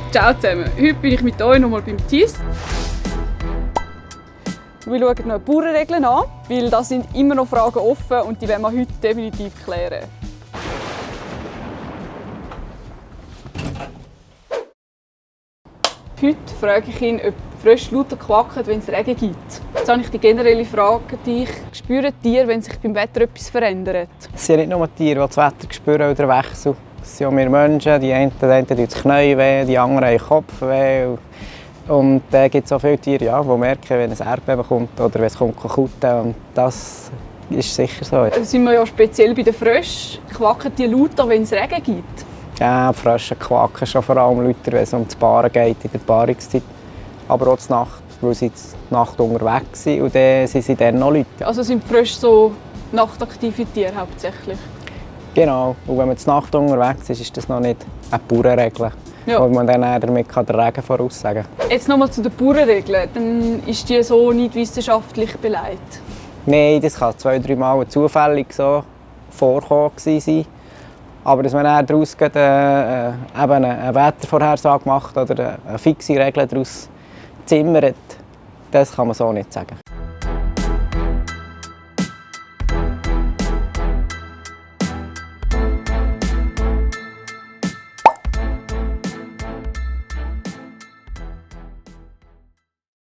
Ciao zusammen, heute bin ich mit euch nochmal beim TIS. Wir schauen noch die Bauernregeln an, weil da sind immer noch Fragen offen und die werden wir heute definitiv klären. Heute frage ich ihn, ob Frösche lauter quaken, wenn es Regen gibt. Jetzt habe ich die generelle Frage an dich. Spüren Tiere, wenn sich beim Wetter etwas verändert? Es sind nicht nur Tiere, die das Wetter spüren oder den Wechsel. Es sind auch wir Menschen. Die einen tun das Knie weh, die anderen haben den Kopf weh. Und da gibt es auch viele Tiere, ja, die merken, wenn ein Erdbeben kommt oder wenn es kommt, kutten. Und das ist sicher so. Da sind wir ja speziell bei den Fröschen. Quaken die lauter, wenn es Regen gibt? Ja, die Frösche quaken schon vor allem lauter, wenn es um das Paaren geht in der Paarungszeit. Aber auch die Nacht, weil sie die Nacht unterwegs sind und dann sind sie dann noch lauter. Also sind die Frösche so nachtaktive Tiere hauptsächlich? Genau, und wenn man die Nacht unterwegs ist, ist das noch nicht eine Bauernregel. Ja. Wo man dann damit den Regen voraussagen kann. Jetzt nochmal zu den Bauernregeln. Dann ist die so nicht wissenschaftlich beleidigt? Nein, das kann 2-3 Mal zufällig so vorkommen sein. Aber dass man dann daraus eine Wettervorhersage macht oder eine fixe Regel daraus zimmert, das kann man so nicht sagen.